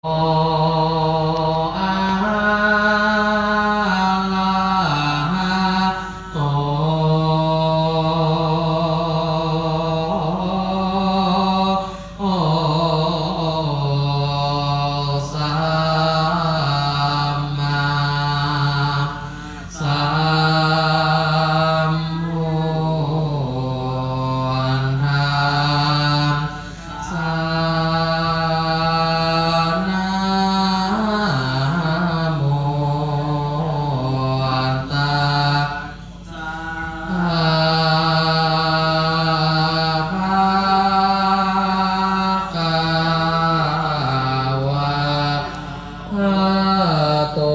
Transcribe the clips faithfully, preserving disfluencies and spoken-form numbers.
arahato sammāsambuddhassa. Namo tassa bhagavato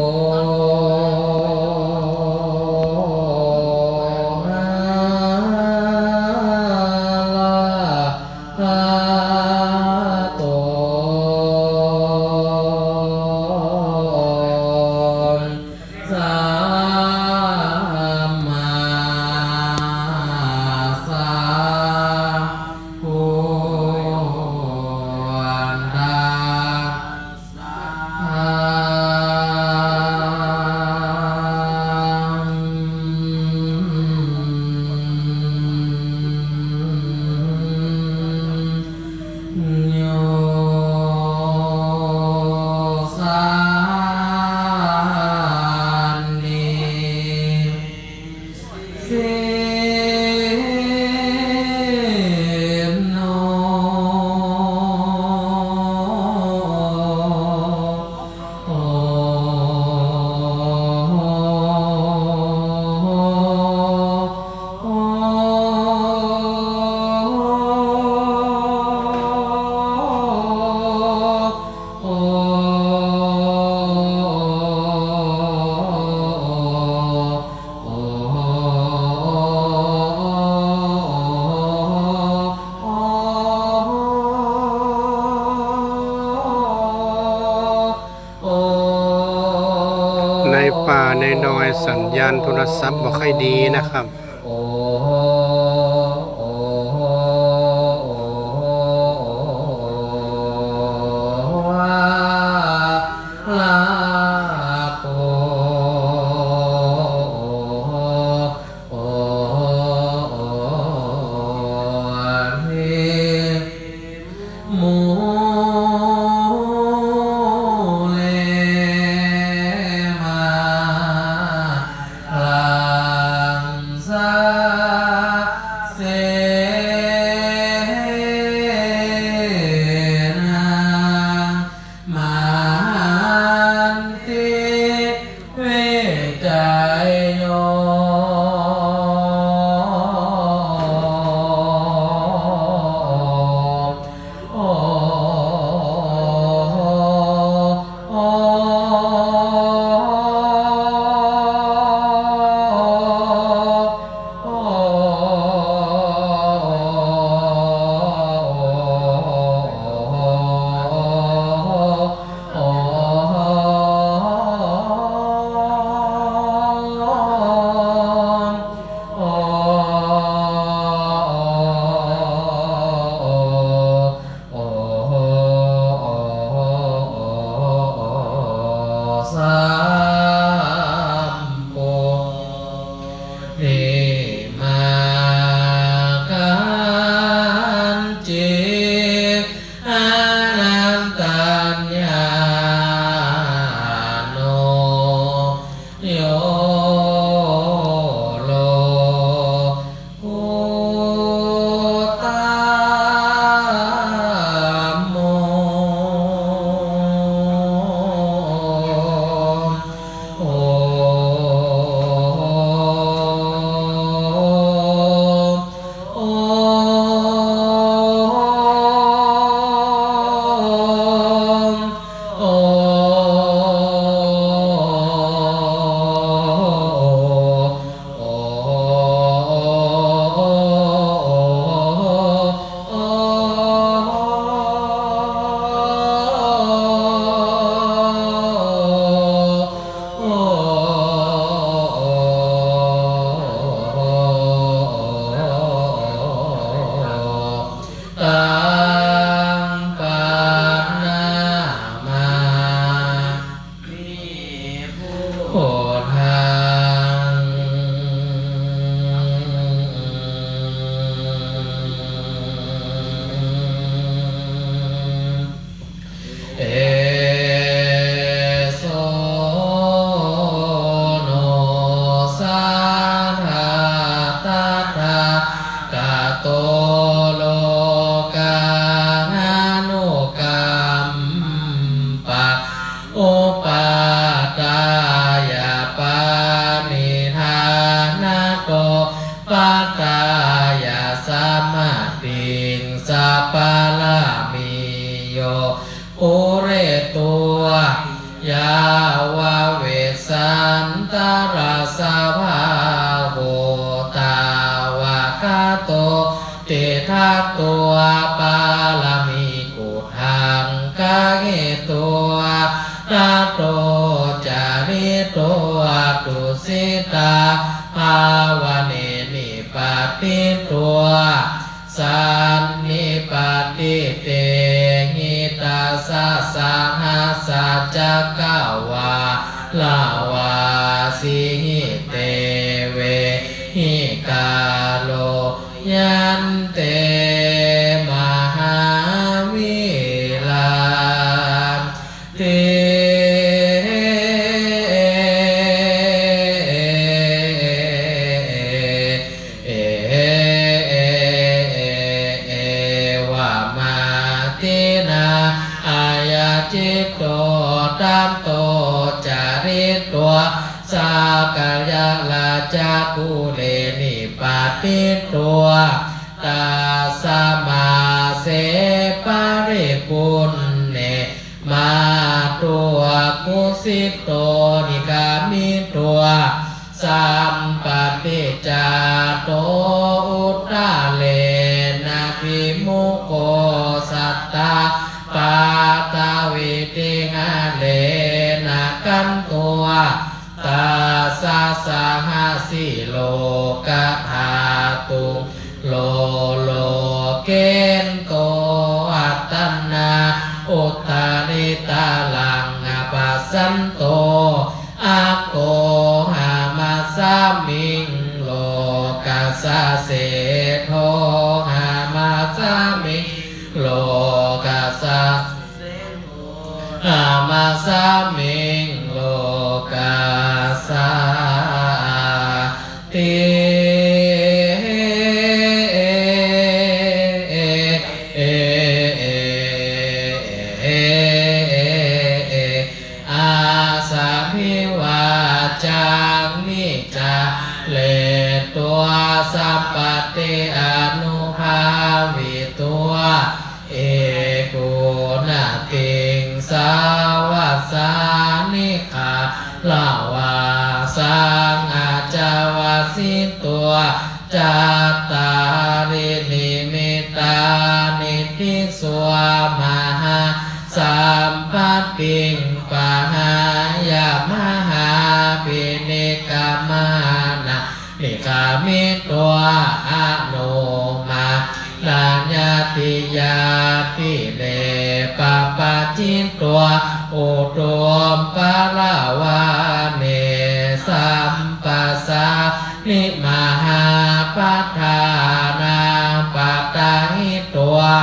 arahato sammāsambuddhassa. Yo sannisinnoในป่าในดอยสัญญาณโทรศัพท์บ่ค่อยดีนะครับ Eso no satthā tathāgato lokaṃ anukampaṃ upādāya paṇidhānato paṭṭhāya samadhiṃ sa pāramī yo pūretvā yāva vessantarasabhāvo tāvakato tiṭṭhatvā pāramī kuṭṭhaṃ gahetvā tato caritvā tusitā bhavane nipatitvā sannipatite hitāyassa saha saccakavāḷavāsihi te vehikaro yante mahāvīra ti evamādinā ayaciṭṭho tato caritvā sakyaratnakuṭeṇe nipatitvā tasmā se paripuṇṇe mātugū sito nikkamitvā sampādi jāto uttarena vimukko sattā pāṭhavīti harena kantvā tassa sahasī lokadhātu lo lokento attanā uttarittaraṃ apassanto aggo hamasmiṃ lokassa seṭṭho hamasmiṃ lokassa hamasmiṃ lokassa ti asabhi vācaṃ vicaretvā sabbate anubhāvitvā ekuṇatiṃsavasāni katvāsaṃ ajjhavasitvā cattāri nimittāni diso mahā sampattiṃ pahāya mahābhinikkhamanaṃ nikkamitvā anomānā ñātiyā pire pabbājitvā utuṃ palavane sampajāni mahāpattāhitvā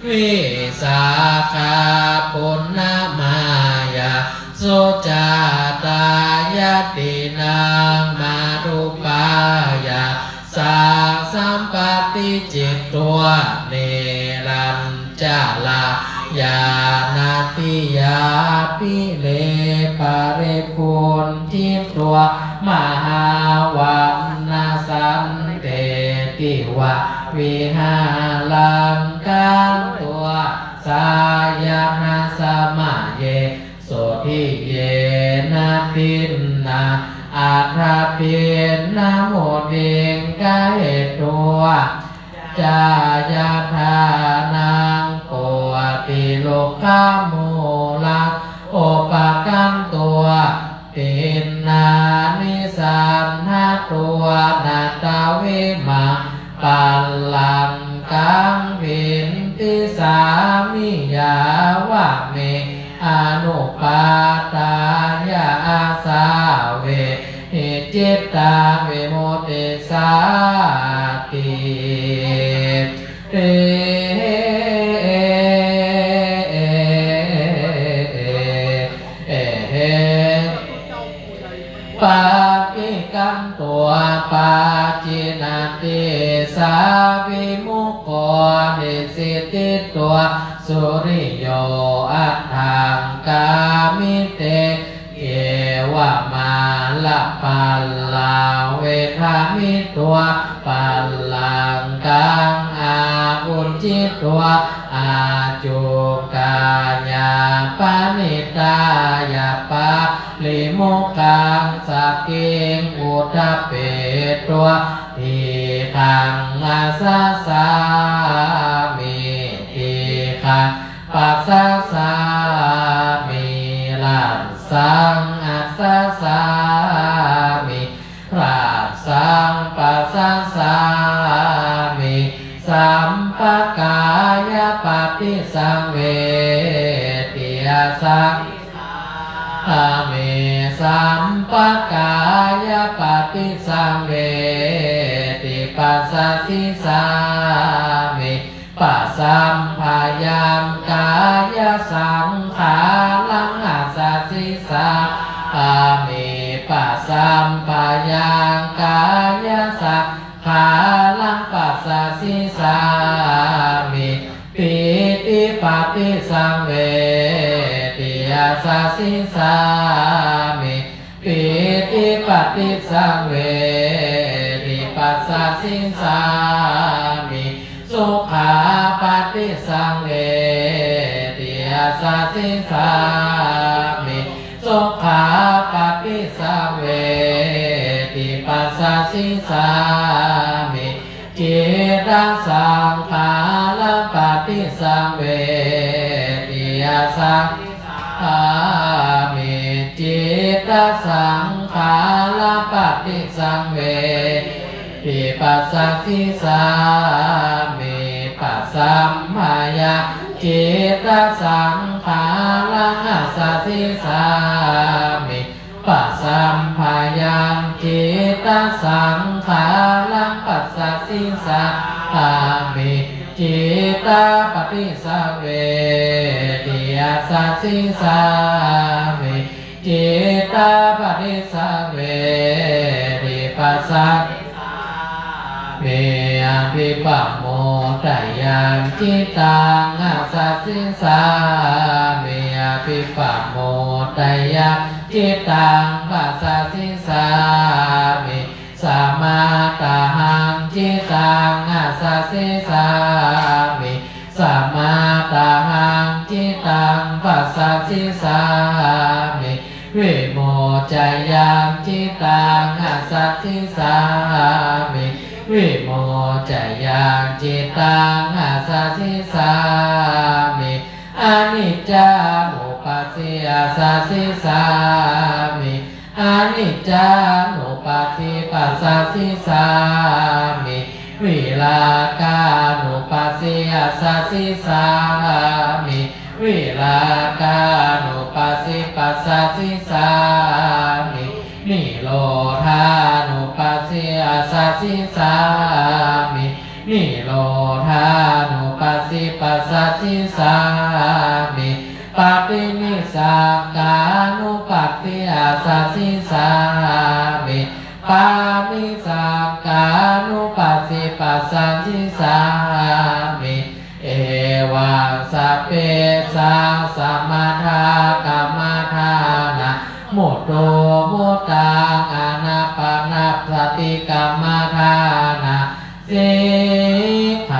vīsākhapuṇṇamāyā sujātayatinaṃ madhupāyāsā sampatticitvā niraññācarāya natiyā pire paribhuñjitvā mahāvanaṃ santeti vihāraṃ katvā sayanasamaye sotthiyena dinnā athādinnā mudiṃ gahetvā ca yathānaṃ bodhirukkhamūlaṃ upakatvā dinnā nisaṇṇatvā naṭṭhavimaṃ pallaṅkaṃ bhiñcissāmi yāva me anupādāya āsavehi cittaṃ vimucchissāti. paṭikkanto pācīnanti, sā vimukkhonisi ṭhitva suriyo aṭṭhaṅgā mite, khīṇamālapalla vedhamitva pallaṅkaṃ āvujjitvā, ācukkhāya paniddāya pārimokkhāya, sakiṃ utthapetvā dīghaṃ asasāmi, dīghaṃ pasasāmi, hrasaṃ asasāmi, hrasaṃ pasasāmi, sampakāya paṭisaṃvedhi, asasāmi, sampakāya paṭisaṃvedhi, pasasissāmi, pasamphayaṃ kāyasaṅkhāraṃ asasissāmi, pasamphayaṃ kāyasaṅkhāraṃ pasasissāmi, pītipaṭisaṃvedhi, asasissāmi, pītipaṭisaṃvedhi, pasasissāmi, sukhapaṭisaṃvedhi, asasissāmi, sukhapaṭisaṃvedhi, pasasissāmi, cittasaṅkhārapaṭisaṃvedhi, asasissāmi, cittasaṅkhārapaṭisaṃvedhi, pasasissāmi, pasamphayaṃ cittasaṅkhāraṃ asasissāmi, pasamphayaṃ cittasaṅkhāraṃ pasasissāmi, cittapaṭisaṃvedhi, asasissāmi, cittapaṭisaṃvedhi, pasasissāmi, abhipamodayam cittaṃ asasissāmi, abhipamodayam cittaṃ pasasissāmi, samādahaṃ cittaṃ asasissāmi, samādahaṃ cittaṃ pasasissāmi, vimoccayaṃ cittaṃ asasissāmi, vimoccayaṃ cittaṃ asasissāmi, aniccānupassī asasissāmi, aniccānuppassī pasasissāmi, virāgānupassī asasissāmi, virāgānupassī pasasissāmi, nirodhānupassī asasissāmi, nirodhānupassī pasasissāmi, paṭinissaggānupassī asasissāmi, paṭinissaggānupassī pasasissāmi, evaṃ sabbe sā samathā kammadānā, mudu muttaṃ anapanāsati kammadānā, sikkhāto.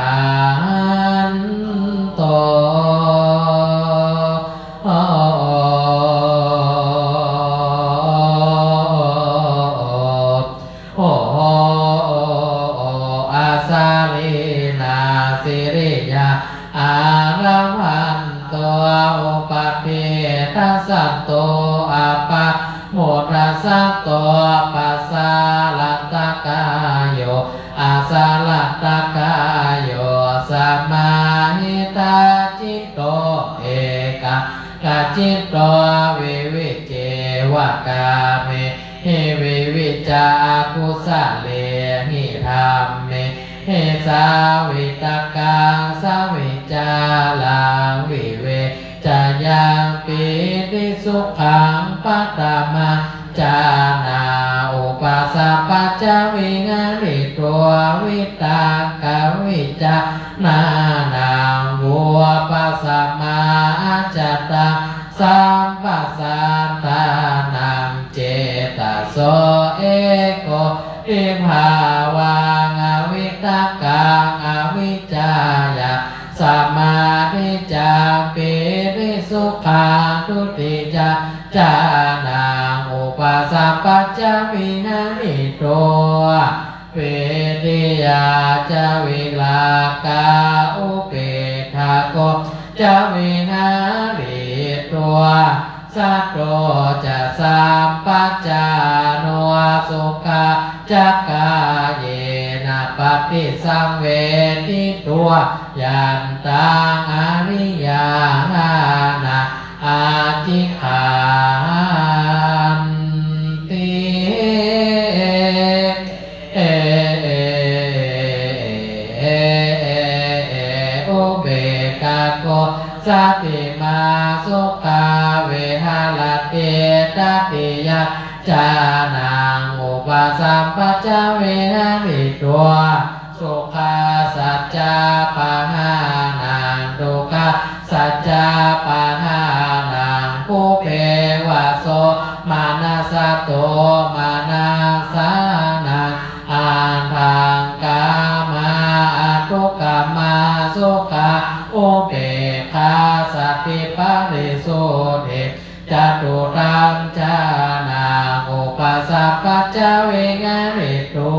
Asalīnā siriyā ārahanto, upādetha santo apamodasatto, pasārātakāyo asārātakāyo, samāhitā citto ekaggacitto, vivicceva kāmehi viviccā akusalehi dhammehi savitakkam savicāraṃ vive ceyyaṃ. Pītisukhaṃ paṭhamajjhānaṃ sampajja viharito vitakkavicārānaṃ vūpasamā ajjhattaṃ sampajānānaṃ cetaso ekotibhāvaṃ avitakkaṃ avicāya samādhicca pītisukhaṃ dutiyā cānaṃ upasampajja viharito pītiyā ca virāgā upekkhako ca viharito sato ca sampajāno sukhā ca kāyena paṭisaṃvedito yantaṃ ariyā na aggaṇhanti. Upekkhako satimā sukhā viharati tatiyā cānaṃ upasampajja viharito sukhassa ca pahānaṃ dukkhassa ca pahānaṃ pubbe va somanassasomanassānaṃ aṭṭhaṅgā mā aṭṭhukamā sukhā upekkhā sati parisuddhi catuthaṃ cānaṃ upasampajja viharito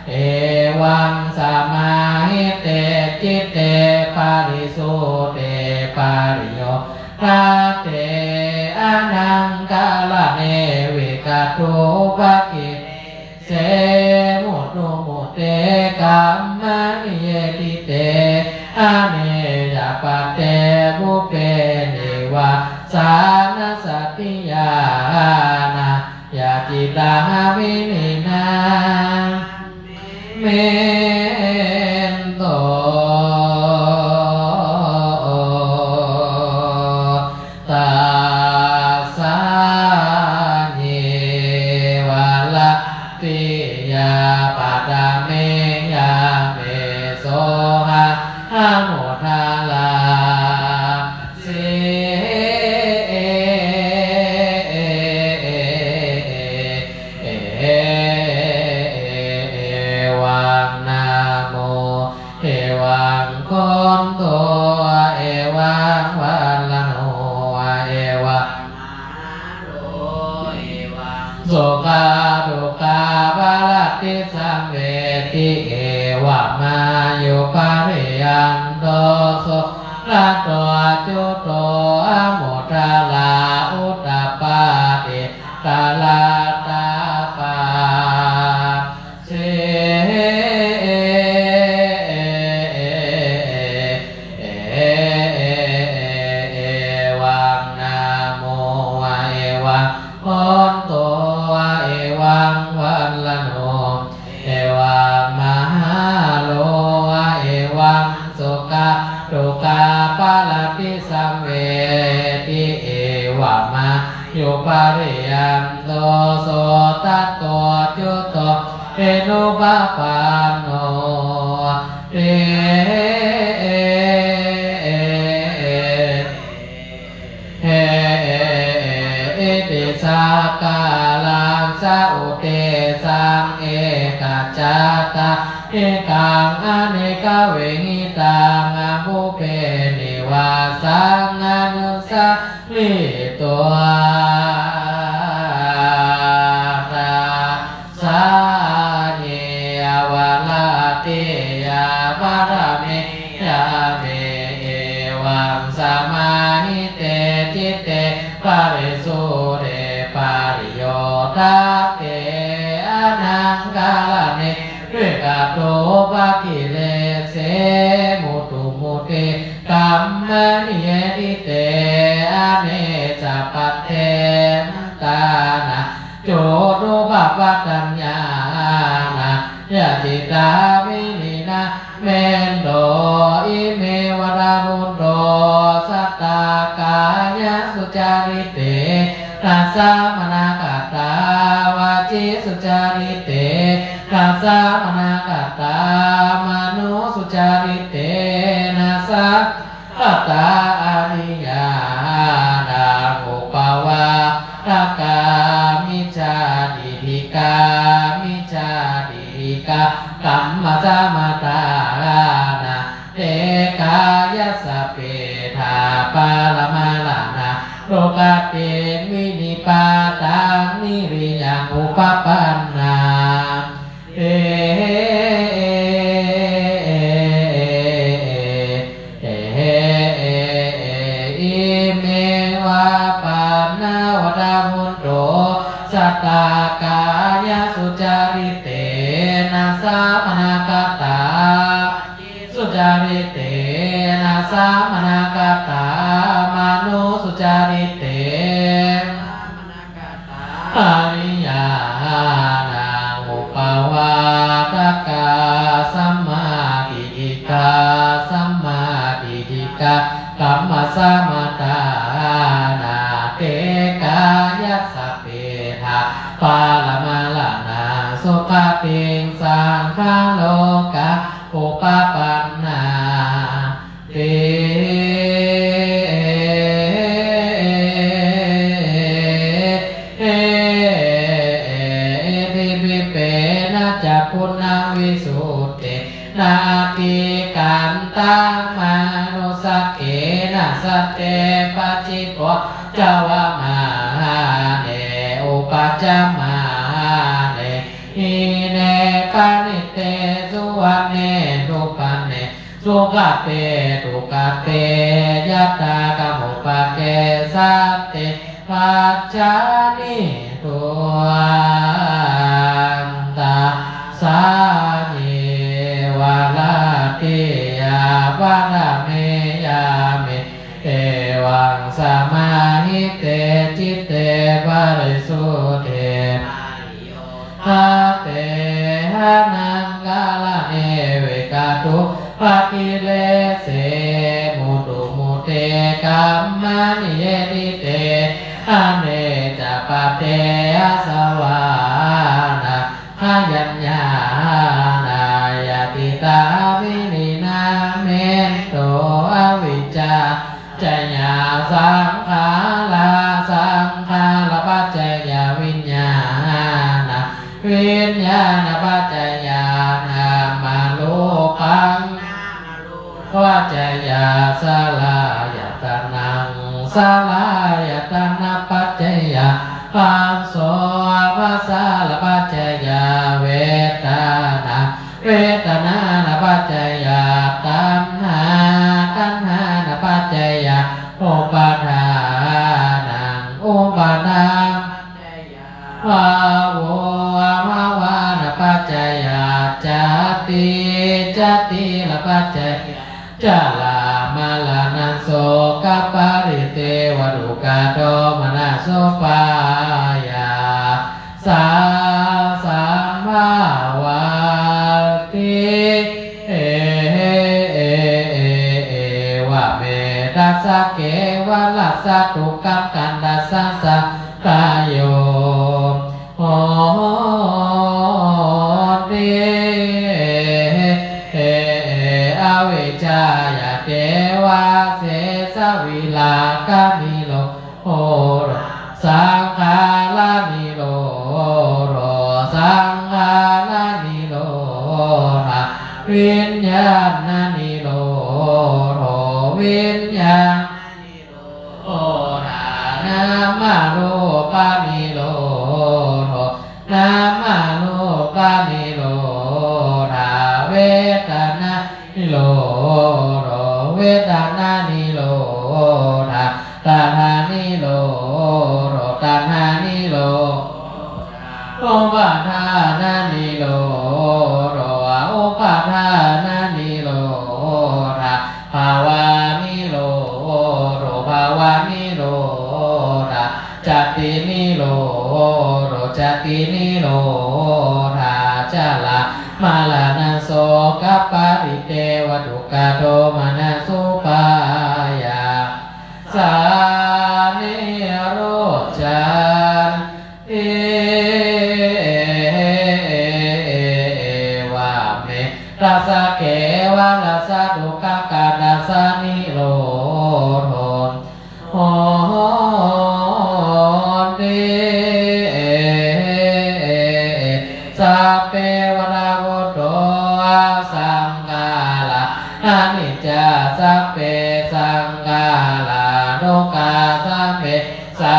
evaṃ samāhite citte parisuddhe pariyodhāte anaṅgaraṇe vigatūpakile se mudu mudde kammaniye ṭhite aneya patte pubbe nivāsāna sattiyā na yacitā vinena mento tassā nivāratiyā paṭhameyyāme sohaṃ amudalāsi evaṃ namo evaṃ kho evaṃ vaṇṇo evaṃ mahāro evaṃ sukhā dukkhā parattisaṃ vedi evamāyu pariyanto so rato accuto amudalā utapādi tarātapā si evaṃ namo evaṃ honto evaṃ vaṇṇo evaṃ mahāro evaṃ sukhā dukkhā parattisaṃ vedi evamā yu pariyanto so tato accuto inupapanno ti iti sakkāraṃ sa uddesaṃ ekacattāni kaṃ anekavihitaṃ pubbe nivāsaṃ anusā rītvā tassāye avaratiyā paṭhameyyāme evaṃ samāhite citte parisuddhe pariyodhāte anaṅgaraṇe vigatūpakilese mudu mudde kammaniye ṭhite anesapatte antānaṃ cuṭṭupapattañāṇaṃ yacitā vinena mento ime vata bhonto sattākāyasucārite na samaṇakattā vā sucaritena samaṇāgatā, manusucaritena sa- -gatā, ariyānaṃ upavādakā, micchādiṭṭhikā, micchādiṭṭhikā kammasamatā, na te kāyassa peṭṭhapālamaraṇā dukkhatiṃ vinipātaṃ niriyaṃ upapannā. Ime vā pana vata bhonto satthā, kāyasucaritena samaṇāgatā, sucaritena samaṇāgatā, manusucaritena ariyānaṃ upavādakā, sammādiṭṭhikā, sammādiṭṭhikā kammasamatā, na te kāyassa peṭṭhapālamaraṇā dukkhatiṃ saṅkhārokaṃ upapannā. Ti iddhībhipena cakkhunā visuddhena ādikkantamanussāgena sattepajjito cavamāne upajjhamāne hīne paṇḍite suvaṇṇe sugaṭe sugaṭe yathākamupake satte pajāni tuvaṃ. Tassāyeva ratiyā parame yāme evaṃ samāhite citte parisuddhe āte hanaṃ karaṇe vikato pakilese mutu mute kammaniye tite ane ca pate asavāna khayaññāṇa yatitā vinina mento avijjā paccayā saṅkhārā saṅkhārapaccayā viññāṇaṃ viññāṇapaccayā nāmarūpaṃ nāmarūpapaccayā saḷāyatanaṃ saḷāyatanapaccayā phasso phassārapaccayā vedanā vedanānapaccayā taṇhā taṇhānapaccayā upādānaṃ upādānapaccayā bhavo bhavānapaccayā jāti jātinapaccayā jarāmaraṇaṃ sokaparidevadukkhadomanassupāyā sā sambhavanti. Evametaṃ kevalassa dukkhaṃ khandhassa sadayo hoti. Avijjāya devā sesavirāganirodho saṅkhāranirodho saṅkhāranirodhā viññāṇanirodho viññāṇanirodhā nāmarūpanirodho nāmarūpanirodhā vedanā nirodho vedanānirodhā taṇhānirodho taṇhānirodhā upādānanirodho upādānanirodhā bhavanirodho bhavanirodhā jātinirodho jātinirodhā jarāmaraṇaṃsokaparidevadukkhadomanassupāyā sā niruccanti.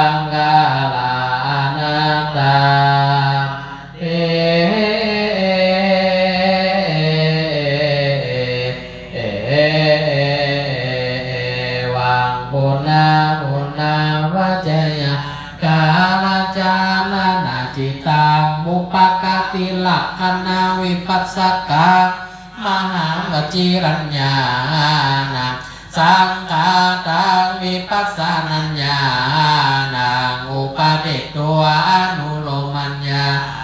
saṅkhārā anattā. Evaṃ punaṃ punaṃ vajjāya kālajānanā cittaṃ uppakattī lakkhaṇaṃ vipassakaṃ mahāvajirañāṇaṃ saṅkhātaṃ vipassanāñāṇaṃ uppādetvā anulomañāṇaṃ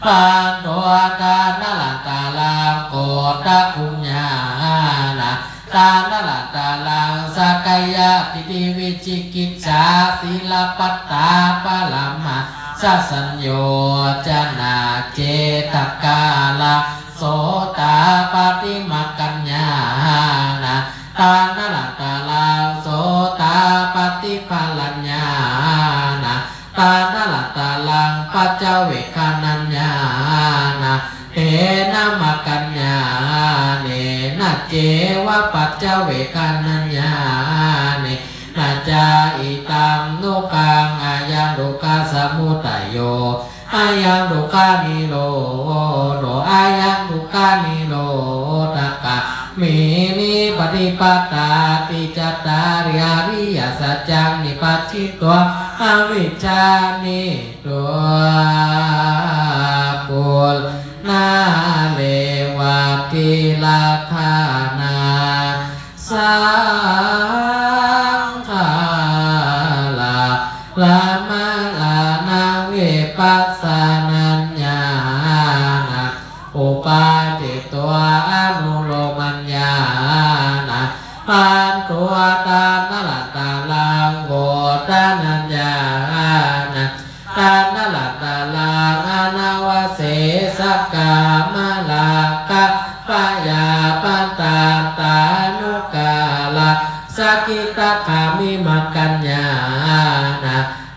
bhāvanto taṇharataraṃ koṭāguññāṇaṃ taṇharataraṃ sakkāyadiṭṭhi vicikicchā sīlabbattā parāmasaññosaññā cetakāraṃ sotāpattimaggañāṇaṃ taṇharataraṃ sotāpattiphallañāṇaṃ taṇharataraṃ paccavegghanañāṇaṃ tena maggañāṇena ceva paccavegghanañāṇena ca idaṃ dukkhaṃ ayaṃ dukkhasamudayo ayaṃ dukkhanirodho ayaṃ dukkhanirodhagāminī paṭipadā iti cattāri ariyasacchāni pacchitvā avijjā nirobho nirevatilakkhaṇā saṅkhārā maraṇaṃ vipassanāñāṇaṃ uppādetvā anulomañāṇaṃ bhāvanto taṇharataraṃ koṭāguññāṇaṃ taṇharataraṃ anavasesakā mārāgabhayāpādaṭṭhanukkaraṃ sakidagāmimaggañāṇaṃ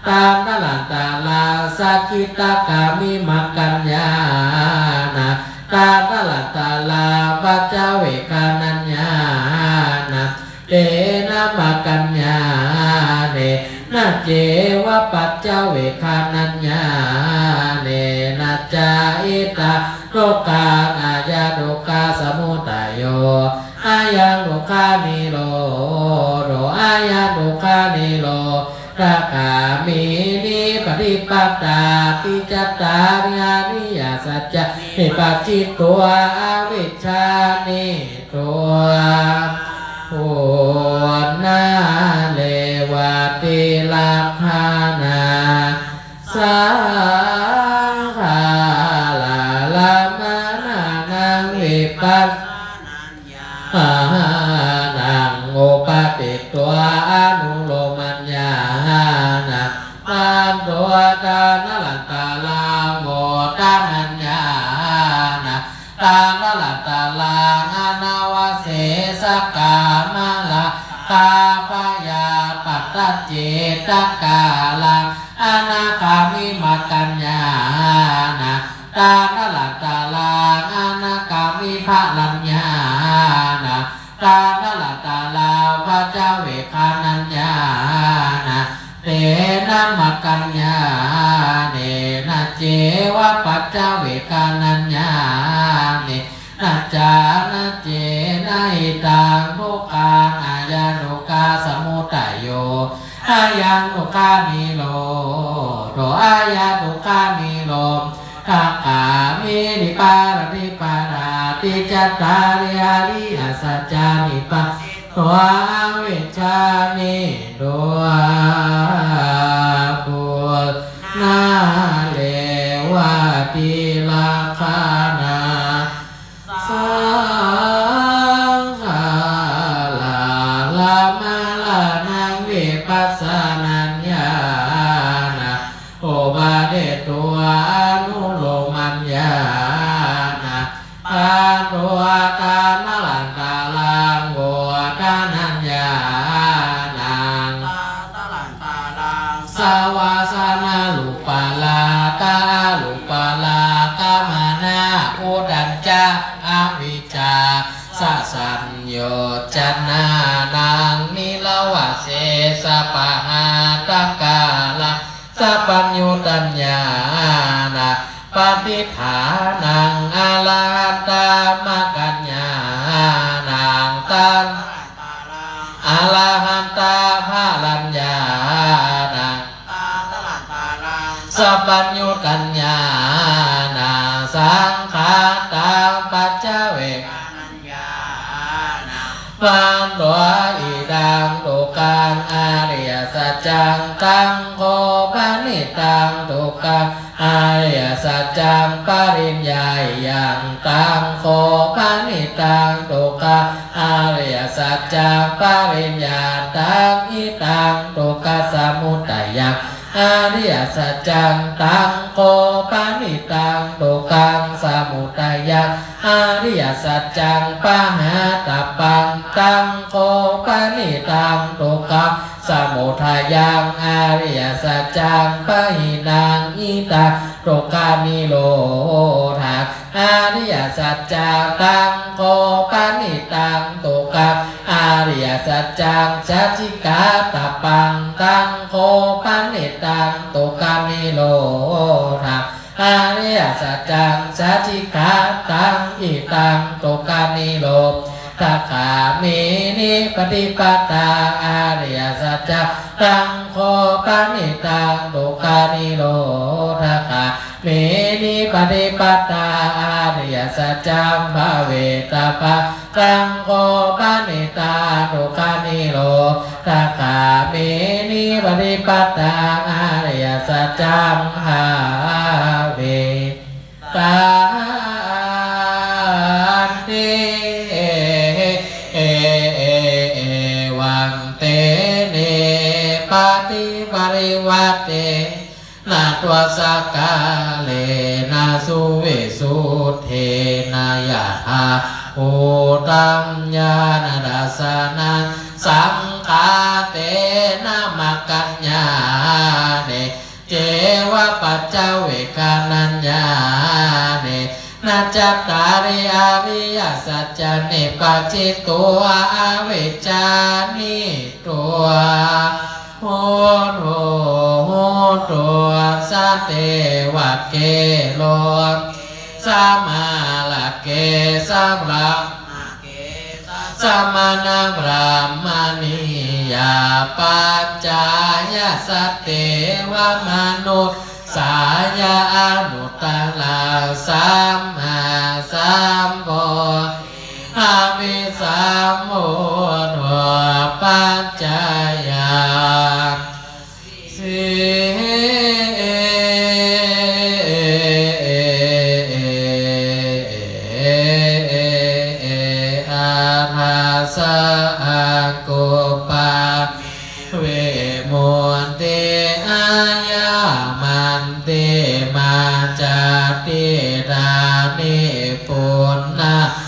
taṇharataraṃ sakidagāmimaggañāṇaṃ taṇharataraṃ paccavegghanañāṇaṃ tena maggañāṇena ceva paccavegghanañāṇena ca idaṃ dukkhaṃ ayaṃ dukkhasamudayo ayaṃ dukkhanirodho ayaṃ dukkhaniro dagāminī paṭipadā iti cattāri ariyasacchāni pacchitvā avijjā nirobho nirevatilakkhaṇā saṅkhārā maraṇaṃ vipas āṇaṃ uppādetvā anulomañāṇaṃ bhāvanto taṇharataraṃ koṭāguññāṇaṃ taṇharataraṃ anavasesakā mārāgabhayāpādaṭṭhacetakāraṃ anagāmimaggañāṇaṃ taṇharataraṃ anagāmiphallañāṇaṃ taṇharataraṃ paccavegghanañāṇaṃ tena maggañāṇena ceva paccavegghanañāṇena ca anacena idaṃ dukkhaṃ ayaṃ dukkhasamudayo ayaṃ dukkhanirodho ayaṃ dukkhanirodhagāminī paṭipadā iti cattāri ariyasacchāni pacchitvā avijjā nirobho nirevatilakkhaṇā saṅkhārā maraṇaṃ vipassanañāṇaṃ uppādetvā anulomañāṇaṃ bhāvanto taṇharataraṃ koṭāguññāṇaṃ saṃvasanārūpārāgaarūpārāgamanaṃ uddhañca avijjāsaññojanaṃ sabbaññutañāṇappaṭidhānaṃ arahantamaggañāṇaṃ taṃ arahantaphalañāṇaṃ sabbaññutañāṇaṃ saṅkhātaṃ paccave bhando idaṃ dukkhaṃ ariyasaccaṃ. Taṃ kho panidaṃ dukkhaṃ ariyasaccaṃ pariññeyyaṃ. Taṃ kho panidaṃ dukkhaṃ ariyasaccaṃ pariññataṃ. Idaṃ dukkhasamudayaṃ ariyasaccaṃ. Taṃ kho panidaṃ dukkhasamudayaṃ ariyasaccaṃ pahātabbaṃ. Taṃ kho panidaṃ dukkhasamudayaṃ ariyasaccaṃ pahīnaṃ. Idaṃ dukkhanirodhaṃ ariyasaccaṃ. Taṃ kho panidaṃ dukkhaṃ ariyasaccaṃ sacchikātabbaṃ. Taṃ kho panidaṃ dukkhanirodhaṃ ariyasaccaṃ sacchikātaṃ. Idaṃ dukkhanirodhagāminī paṭipadā ariyasaccaṃ. Taṃ kho panidaṃ dukkhanirodhagāminī paṭipadā ariyasaccaṃ bhāvetabbaṃ. Taṃ kho panidaṃ dukkhanirodhagāminī paṭipadā ariyasaccaṃ bhāvetabbanti. Evaṃ tene paṭiparivaṭṭe na dosakārena suvisuddhena yathābhūtaṃ ñāṇadassanaṃ saṅkhātena maggañāṇe ceva paccavekkhanañāṇe na cattāri ariyasaccāni paṭicca avecca nirodho hotu. Sadevake loke samārake sabrahmake sassamaṇabrāhmaṇiyā pajāya sadevamanussāya anuttaraṃ sammāsambodhiṃ abhisambuddho paccaññāsi. Adāsa akuppā vimutti ayamantimā jātidāni punabbhavoti.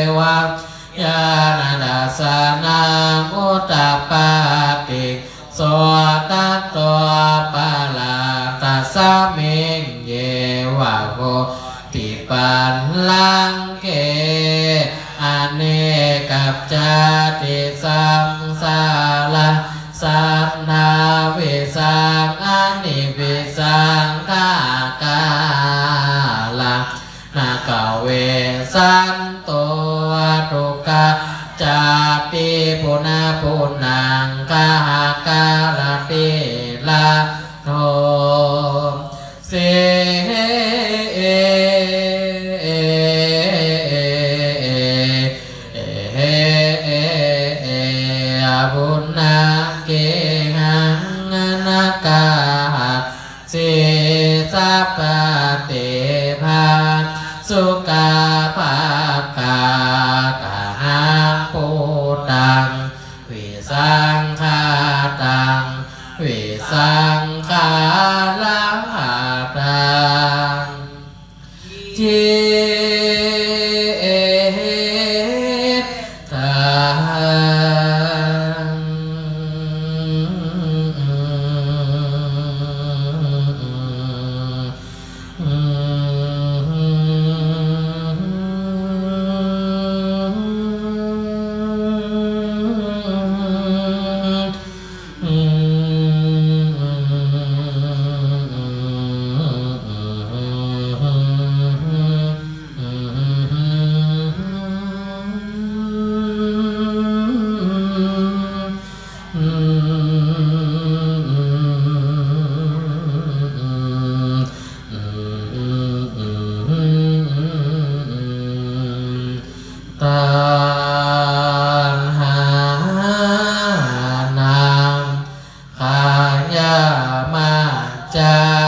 Evaṃ ñāṇadassanaṃ udapādi. So tato aparā tasmiṃ yeva hoti pallaṅke anekajāti saṃsāraṃ saṇhāvīsaṃ anivīsaṃ kākāraṃ na kavesanto dukkhā cāpi punapunaṃ kāhakaratīra dosi. Punakehaṃ anāgā si sabbadevā sukhābhāgā. Kahaṃ bhūtaṃ visaṅkhātaṃ visaṅkhāraṃ yāmā ca